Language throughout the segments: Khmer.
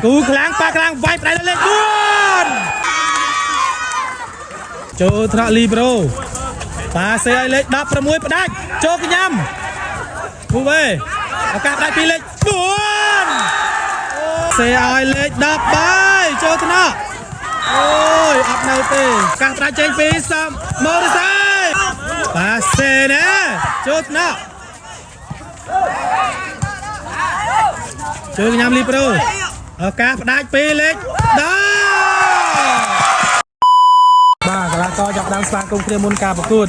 គូខ្លាំងប៉ាខ្លាំងវាយផ្ដៃលេខ4ចូលថ្នាក់លីប្រូប៉ាសេឲ្យលេខ16ផ្ដាច់ចូលកញ្ញាំគូវេឱកាសផ្ដាច់ពីលេខ4សេឲ្យលេខ13ចូលថ្នាក់អូយអត់នៅទេកាសផ្ដាច់ចេញពីសំម៉ូរិស័យប៉ាសេណែចូលថ្នាក់ចូលកញ្ញាំលីប្រូឱកាសផ្ដាច់ពីលេខ10បាទកីឡាករចាប់ដើមស្វាគមន៍គ្នាមុនការប្រកួត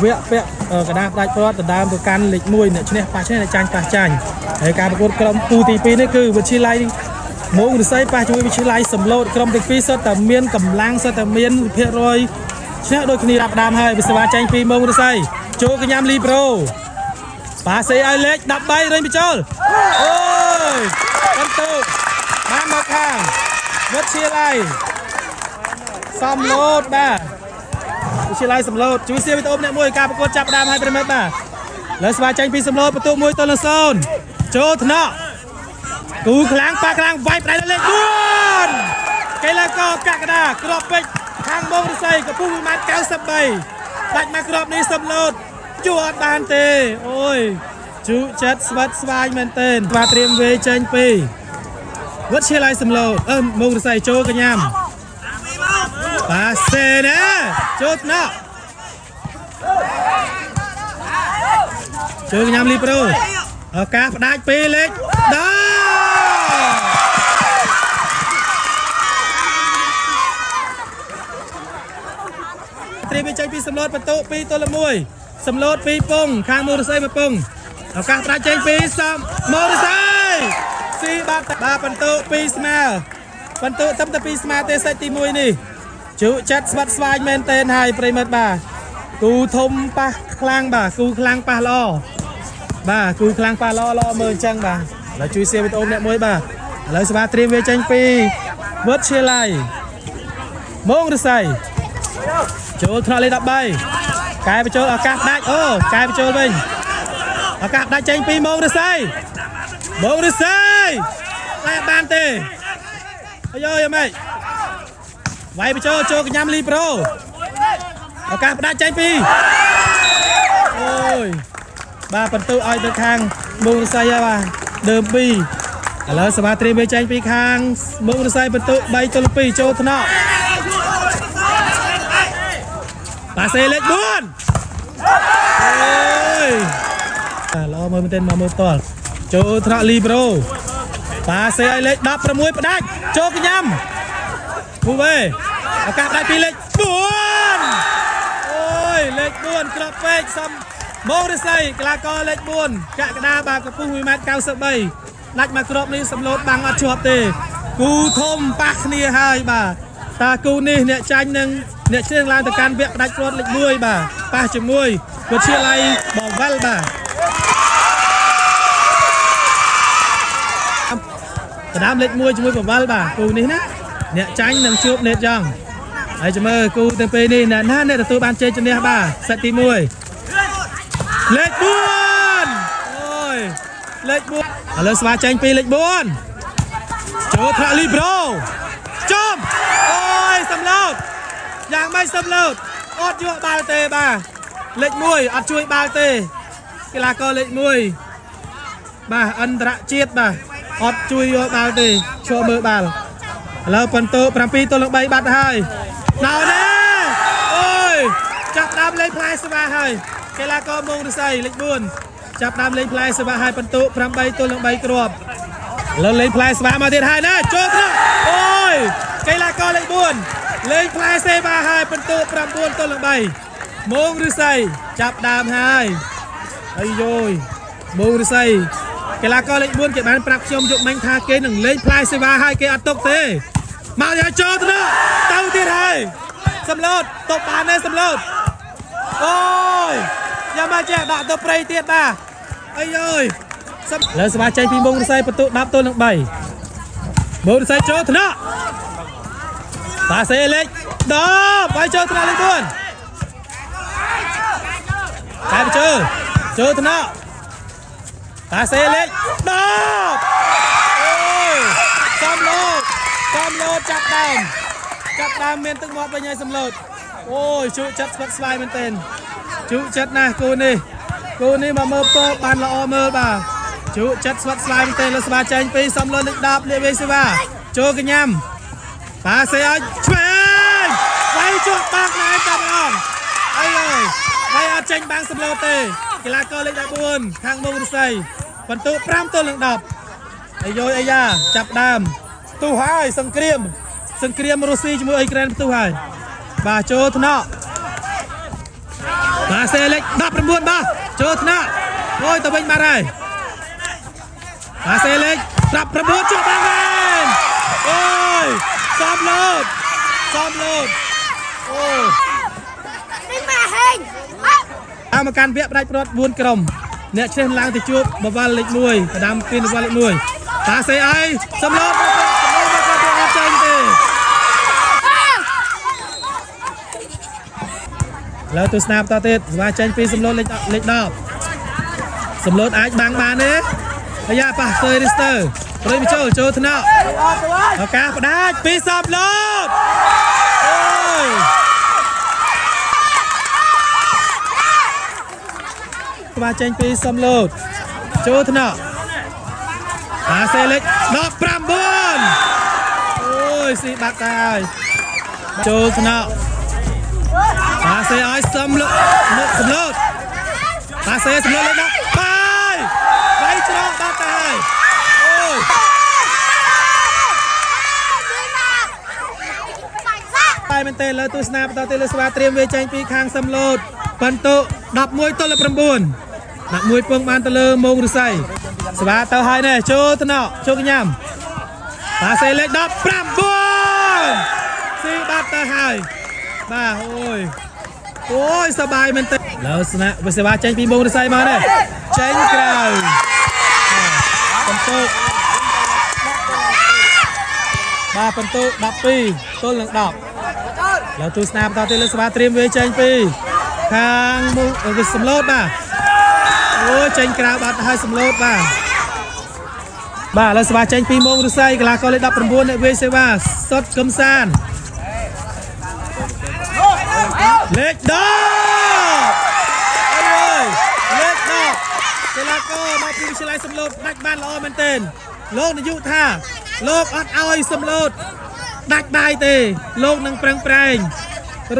វគ្គពាក់កដាផ្ដាច់ព្រាត់ដណ្ដើមទៅកាន់លេខ1អ្នកឈ្នះប៉ះឈ្នះអ្នកចាញ់ប៉ះចាញ់ហើយការប្រកួតក្រុមគូទី2នេះគឺវិទ្យាល័យមងរិស័យប៉ះជាមួយវិទ្យាល័យសំឡូតក្រុមទាំងពីរសុទ្ធតែមានកម្លាំងសុទ្ធតែមានភាគរយឈ្នះដូចគ្នារាប់ដើមហើយវិស្វចាញ់ពីមងរិស័យចូលកញ្ញាំលីប្រូប៉ាសេឲ្យលេខ13រុញបញ្ចូលអូយបន្ទុកបានមកខាងវិទ្យាល័យសំឡូតបាទវិទ្យាល័យសំឡូតជួយសៀវីដេអូម្នាក់មួយការប្រកួតចាប់ផ្ដើមហើយប្រិមិត្តបាទលើស្វាចាញ់ពីសំឡូតបន្ទុក1-0ចូលថ្នាក់គូខ្លាំងប៉ាខ្លាំងវាយផ្ដៃលេខ4កីឡាករកក្កដាក្របពេជ្រខាងមងរិស័យកម្ពស់1.93ម៉ែត្រដាច់មកក្របនេះសំឡូតជួអត់បានទេអូយជូចិត្តស្វិតស្វាញមែនទែនស្វាត្រៀមវេចេញពីវិទ្យាល័យសំឡូតមងរិស័យចូលកញ្ញាំប៉ាសេណែចូលថ្នាក់ចូលកញ្ញាំលីប្រូឱកាសផ្ដាច់ពីលេខ10ត្រៀមចេញពីសំឡូតបន្ទុ2-1សំឡូត2ពងខាងមរស័យ1ពងឱកាសផ្ដាច់ចេញពីសំមរស័យស៊ីបាត់បាទបន្ទុ2ស្មើបន្ទុត្រឹមតែ2ស្មើទេសាច់ទី1នេះជក់ចិត្តស្វិតស្វាញមែនទែនហើយប្រិមិត្តបាទគូធំប៉ះខ្លាំងបាទគូខ្លាំងប៉ះល្អបាទគូខ្លាំងប៉ះល្អល្អមើលអញ្ចឹងបាទឥឡូវជួយសៀវីដេអូម្នាក់មួយបាទឥឡូវស្វាត្រៀមវាចេញពីវិទ្យាល័យមងរិស័យចូលថ្នាក់លេខ13កែបញ្ចូលឱកាសដាច់អូកែបញ្ចូលវិញឱកាសដាច់ចេញពីមងរិស័យមងរិស័យតែបានទេអាយយម៉េចវាយបញ្ចូលចូលកញ្ញាំលីប្រូឱកាសផ្ដាច់ចេញពីអូយបាទបន្ទុឲ្យទៅខាងមងរិស័យហើយបាទដើម2ឥឡូវសមាត្រៀមវាចេញពីខាងមងរិស័យបន្ទុ3-2ចូលថ្នាក់ប៉ាសេលេខ4អូយល្អមើលមែនទែនមកមើលផ្ទាល់ចូលថ្នាក់លីប្រូប៉ាសេឲ្យលេខ16ផ្ដាច់ចូលកញ្ញាំគូវេឱកាសផ្ដាច់ពីលេខ4អូយលេខ4ក្របពេកសំមងរិស័យកីឡាករលេខ4កក្កដាបាទកម្ពស់1.93ម៉ែត្រដាច់មកក្របនេះសំឡូតបាំងអត់ជាប់ទេគូធំប៉ះគ្នាហើយបាទតាគូនេះអ្នកចាញ់នឹងអ្នកឈ្នះឡើងទៅកាន់វគ្គផ្ដាច់ព្រាត់លេខ1បាទប៉ះជាមួយវិទ្យាល័យបវលបាទដណ្ដើមលេខ1ជាមួយបវលបាទគូនេះណាអ្នកចាញ់នឹងជួបនេតយ៉ងហើយចាំមើលគូទាំងពីរនេះអ្នកណាអ្នកទទួលបានជ័យជំនះបាទសេតទី1លេខ4អូយលេខ4ឥឡូវស្វាចេញពីលេខ4ចូលថ្នាក់លីប្រូចំអូយសំឡូតយ៉ាងម៉េចសំឡូតអត់យកបាល់ទេបាទលេខ1អត់ជួយបាល់ទេកីឡាករលេខ1បាទអន្តរជាតិបាទអត់ជួយយកបាល់ទេឈរមើលបាល់ឥឡូវបន្ទុ7-3បាត់ហើយណៅណែអូយចាប់ដើមលេងផ្លែស្វាហើយកីឡាករមងរិស័យលេខ4ចាប់ដើមលេងផ្លែស្វាហើយបន្ទុ8-3គ្រាប់ឥឡូវលេងផ្លែស្វាមកទៀតហើយណាចូលទៅអូយកីឡាករលេខ4លេងផ្លែសេវាហើយបន្ទុ9-3មងរិស័យចាប់ដើមហើយអាយយមងរិស័យកីឡាករលេខ4គេបានប្រាប់ខ្ញុំយកមិញថាគេនឹងលេងផ្លែសេវាហើយគេអត់ទុកទេមកយកចូលទៅទៅទៀតហើយសំឡូតតបបានទេសំឡូតអូយយ៉ាងមកចេះដាក់ទៅព្រៃទៀតបាទអាយយលើស្វាចេញពីមងរិស័យបន្ទុ10-3មងរិស័យចូលថ្នាក់ប៉ាសេលេខ10បាយចូលថ្នាក់លេខ4តែបញ្ចូលចូលថ្នាក់ប៉ាសេលេខ10អូយសំឡូ ចាប់ដើមចាប់ដើមមានទឹកមាត់វិញហើយសំឡូតអូយជក់ចិត្តស្វិតស្វាយមែនទែនជក់ចិត្តណាស់គូនេះគូនេះមកមើលពើបានល្អមើលបាទជក់ចិត្តស្វិតស្វាយមែនទែនលើស្វាចេញពីសំឡូតលេខ10លាវេសេវាចូលកញ្ញាំបាទសេឲ្យឆ្វេងវាយជាប់បាក់ណែតែម្ដងអីអើយវាយអត់ចេញបាំងសំឡូតទេកីឡាករលេខ14ខាងមុខរិស័យបន្ទុ5ទល់នឹង10អាយយអាយ៉ាចាប់ដើមផ្ទុះហើយសង្គ្រាមសង្គ្រាមរុស្ស៊ីជាមួយអ៊ុយក្រែនផ្ទុះហើយបាទចូលថ្នាក់បាទសេលេខ19បាទចូលថ្នាក់អូយទៅវិញបាត់ហើយបាទសេលេខ19ជាប់បាំងវិញអូយសំលោតសំលោតអូ នេះមកហេង តាមមកកាន់វគ្គផ្ដាច់ព្រាត់4ក្រុមអ្នកឈ្នះឡើងទៅជួបបវលលេខ1ផ្ដាំពីបវលលេខ1តាសេអីសំលោតសំលោតមកគាត់អត់ចេញទេ លើទស្សនាបន្តទៀតស្វាចេញពីសំឡូតលេខលេខ10សំឡូតអាចបាំងបានទេអាយ៉ាប៉ះស្ទើរីស្ទើប្រិមចូលចូលថ្នាក់ឱកាសផ្ដាច់ពីសំឡូតអូយស្វាចេញពីសំឡូតចូលថ្នាក់ប៉ាសេលេខ19អូយស៊ីបាត់តែហើយចូលថ្នាក់ បាសេឲ្យសំលុតសំលុតបាសេសំលុតលេខ10បាយបាយច្រកបាត់ទៅហើយអូយបាយមែនទេលើទស្សនាបន្តទៅលើស្វាត្រៀមវាចេញពីខាងសំលុតបន្ទុ11ទល់9 11ពងបានទៅលើមងរិស័យស្វាទៅហើយនេះចូលថ្នាក់ចូលកញ្ញាំបាសេលេខ19ស៊ីបាត់ទៅហើយបាទអូយ អូយសบายមែនទេលើស្នាក់វិសេវាចេញពីមងរិស័យមកនេះចេញក្រៅបន្ទុកបាទបន្ទុក12ទល់នឹង10លើទស្សនាបន្តទៅលើស្វាត្រៀមវាចេញពីខាងមុខវិសំឡូតបាទអូយចេញក្រៅបាត់ហើយសំឡូតបាទបាទលើស្វាចេញពីមងរិស័យកីឡាករលេខ19នៃវិសេវាសុតកំសានលេខ10អើយលេខ10កីឡាករមកពីវិទ្យាល័យសំឡូតដាច់បានល្អមែនទែនលោកនាយកថាលោកអត់ឲ្យសំឡូតដាច់បាយទេលោកនឹងប្រឹងប្រែង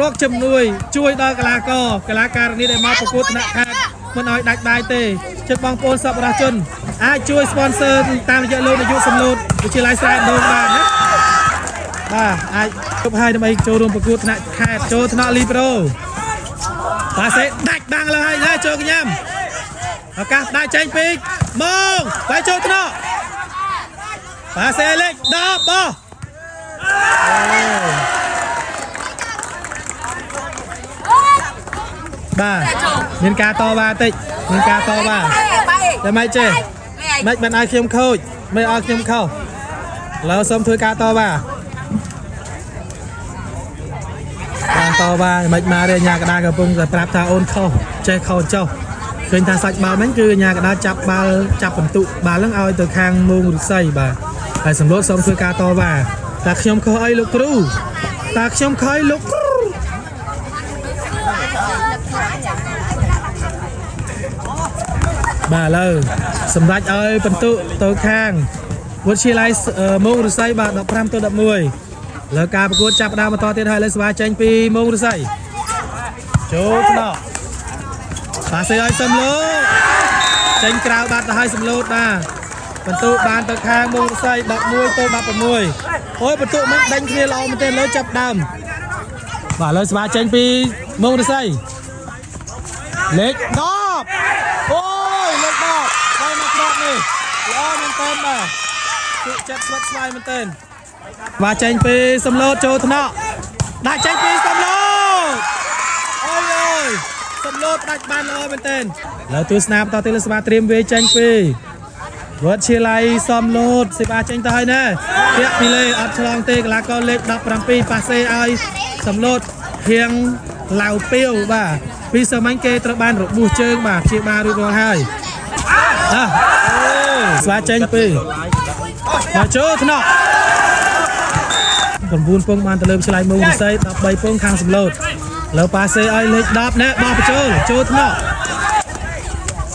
រកជំនួយជួយដល់កីឡាករកីឡាការិនីដែលមកប្រកួតថ្នាក់ខេត្តមិនឲ្យដាច់បាយទេចិត្តបងប្អូនសប្បុរសជនអាចជួយ sponsor តាមរយៈលោកនាយកសំឡូតវិទ្យាល័យស្រែដងបានណាបាទអាចជប់ឲ្យដើម្បីចូលរួមប្រកួតថ្នាក់ខេត្តចូលថ្នាក់លីប្រូបាទសេដាច់បាំងលើហើយណាចូលកញ្ញាំឱកាសដាក់ចេញពីមកបាយចូលថ្នាក់បាទសេលេខ10បោះបាទមានការតវ៉ាតិចមានការតវ៉ាតែមិនចេះមិនបានឲ្យខ្ញុំខូចមិនឲ្យខ្ញុំខុសឥឡូវសូមធ្វើការតវ៉ា បានតវ៉ាមិនមកទេអាញាកដាកំពុងតែប្រាប់ថាអូនខុសចេះខុសចុះឃើញថាសាច់បាល់ហ្នឹងគឺអាញាកដាចាប់បាល់ចាប់បន្ទុកបាល់ហ្នឹងឲ្យទៅខាងមងរិស័យបាទហើយសម្លូតសូមធ្វើការតវ៉ាតាខ្ញុំខុសអីលោកគ្រូតាខ្ញុំខុសអីលោកគ្រូបាទឥឡូវសម្រាប់ឲ្យបន្ទុកទៅខាងវិទ្យាល័យមងរិស័យបាទ15ទៅ11លើការប្រកួតចាប់ផ្ដើមបន្តទៀតហើយលើស្វាចេញពីមងរិស័យចូលថ្នាក់បាសេឲ្យសំឡូតចេញក្រៅបាត់ទៅហើយសំឡូតបាទបន្ទុកបានទៅខាងមងរិស័យ11ទៅ16អូយបន្ទុកមិនដេញគ្នាល្អមែនទេលើចាប់ដើមបាទលើស្វាចេញពីមងរិស័យលេខ10អូយលេខ10បាយមកគ្រាប់នេះល្អមែនទែនបាទជក់ចិត្តស្វិតស្វាយមែនទែនបាទចេញពីសំឡូតចូលថ្នាក់ដាក់ចេញពីសំឡូតអូយអូយសំឡូតដាច់បានល្អមែនទែនលើទស្សនាបន្តទៅលើស្វាត្រៀមវាចេញពីវិទ្យាល័យសំឡូតសេបាចេញទៅហើយណែពាក់ពីលេអត់ឆ្លងទេកីឡាករលេខ17ប៉ាសេឲ្យសំឡូតហៀងឡាវពាវបាទពីសម័យគេត្រូវបានរបួសជើងបាទព្យាបាលរួចរាល់ហើយអ่ะអូស្វាចេញពីមកចូលថ្នាក់ 19ពងបានទៅលើវិទ្យាល័យមងរិស័យ13ពងខាងសំឡូតលើប៉ាសេឲ្យលេខ10ណែបោះបញ្ចូលចូលថ្នាក់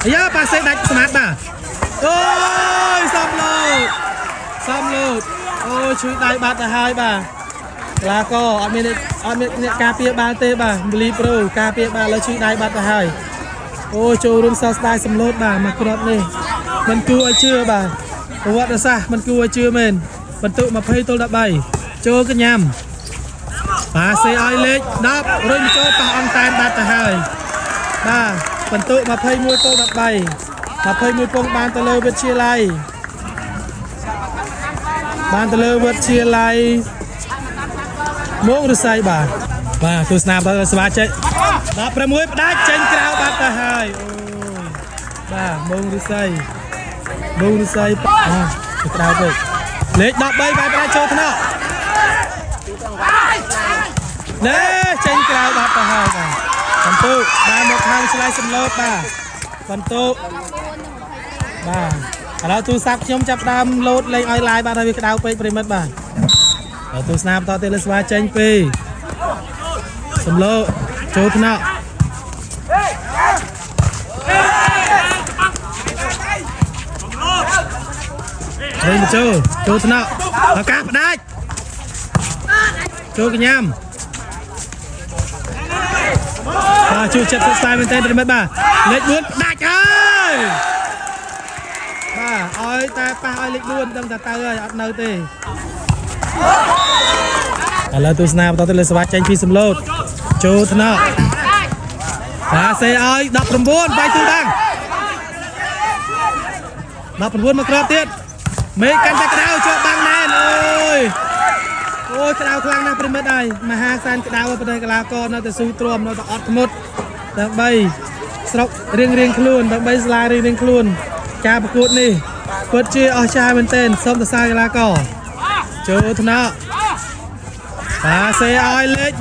អាយ៉ាប៉ាសេដាច់ស្មាតបាទអូយសំឡូតសំឡូតអូយជួយដៃបាត់ទៅហើយបាទកីឡាករអត់មានអត់មានអ្នកការពារបាល់ទេបាទមលីប្រូការពារបាល់លើជួយដៃបាត់ទៅហើយអូចូលរួមសោកស្ដាយសំឡូតបាទមកគ្រាប់នេះមិនគួរឲ្យជឿបាទប្រវត្តិសាស្ត្រមិនគួរឲ្យជឿមែនបន្ទុក20ទល់13ចូលកញ្ញាំប៉ាសេឲ្យលេខ10រុញចូលប៉ះអង្តែនបាត់ទៅហើយបាទបន្ទុក21ទល់13 21ពងបានទៅលើវិទ្យាល័យបានទៅលើវិទ្យាល័យមងរិស័យបាទបាទទស្សនាបន្តស្វាចេញ16ផ្ដាច់ចេញក្រៅបាត់ទៅហើយអូយបាទមងរិស័យមងរិស័យអាក្រៅពេកលេខ13បែបផ្ដាច់ចូលថ្នាក់ណែចេញក្រៅបាត់ទៅហើយបាទបន្ទុកបានមកខាងឆ្លៃសំឡូតបាទបន្ទុកបាទឥឡូវទូរស័ព្ទខ្ញុំចាប់ដើមលោតលេងឲ្យឡាយបាទហើយវាក្តៅពេកប្រិមិត្តបាទដល់ទស្សនាបន្តទៀតលើស្វាចេញពីសំឡូចូលថ្នាក់លេងចូលចូលថ្នាក់ឱកាសផ្ដាច់ចូលកញ្ញាំបាទជួយចិត្តស្វាយមែនទែនប្រិមិត្តបាទលេខ4ផ្ដាច់ហើយបាទឲ្យតែប៉ះឲ្យលេខ4ដឹងតែទៅហើយអត់នៅទេឥឡូវទស្សនាបន្តទៅលើស្វាចេញពីសំឡូតចូលថ្នាក់បាទសេឲ្យ19បាយទូដាំង19មកគ្រាប់ទៀតមេកាន់តែក្តៅជាប់បាំងណែនអូយអូយក្តៅខ្លាំងណាស់ប្រិមិត្តហើយមហាសែនក្តៅប្រទេសកីឡាករនៅតែស៊ូទ្រាំនៅតែអត់ធ្មត់ដើម្បីស្រុករៀងរៀងខ្លួនដើម្បីស្លារៀងរៀងខ្លួនការប្រកួតនេះពិតជាអស្ចារ្យមែនទែនសូមសរសើរកីឡាករចូលថ្នាក់បាទសេឲ្យលេខ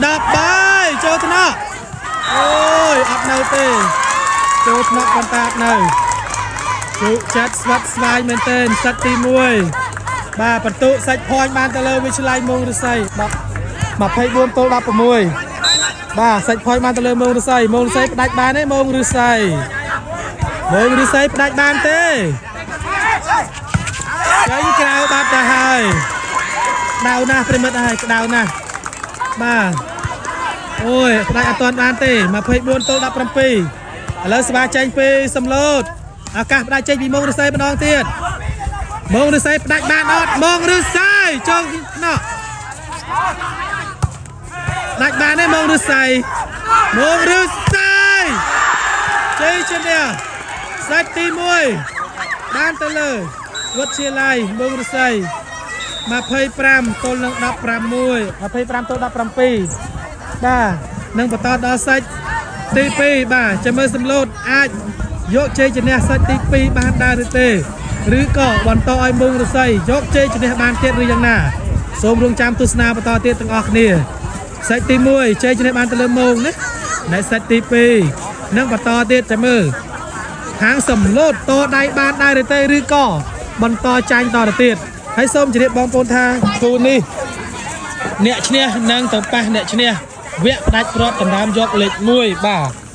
13ចូលថ្នាក់អូយអត់នៅទេចូលថ្នាក់ប៉ុន្តែអត់នៅជោគចាត់ស្វាត់ស្វាយមែនទែនសិតទី1បាទបន្ទុកសាច់ផាញ់បានទៅលើវិទ្យាល័យមងរិស័យ24ទល់16បាទសាច់ផាញ់បានទៅលើមងរិស័យមងរិស័យផ្ដាច់បានទេមងរិស័យមងរិស័យផ្ដាច់បានទេចេញក្រៅបាត់ទៅហើយក្តៅណាស់ប្រិមិត្តហើយក្តៅណាស់បាទអូយផ្ដាច់អត់ទាន់បានទេ24ទល់17ឥឡូវស្វាចេញពីសំឡូតឱកាសផ្ដាច់ចេញពីមងរិស័យម្ដងទៀតមងរិស័យផ្ដាច់បានអត់មងរិស័យចូលថ្នាក់ដាច់បានទេមងរិស័យមងរិស័យជ័យជំនះសាច់ទី1បានទៅលើវិទ្យាល័យមងរិស័យ25ទល់នឹង16 25ទល់17បាទនឹងបន្តដល់សាច់ទី2បាទចាំមើលសំឡូតអាចយកជ័យជំនះសាច់ទី2បានដែរឬទេឬក៏បន្តឲ្យមងរិស័យយកជ័យជំនះបានទៀតឬយ៉ាងណាសូមរងចាំទស្សនាបន្តទៀតទាំងអស់គ្នាសាច់ទី1ជ័យជំនះបានទៅលើមងណានៅសាច់ទី2នឹងបន្តទៀតចាំមើលខាងសំឡូតតដៃបានដែរឬទេឬក៏បន្តចាញ់តទៅទៀតហើយសូមជម្រាបបងប្អូនថាគូនេះអ្នកឈ្នះនឹងទៅប៉ះអ្នកឈ្នះវគ្គផ្ដាច់គ្រាប់ដណ្ដើមយកលេខ1បាទ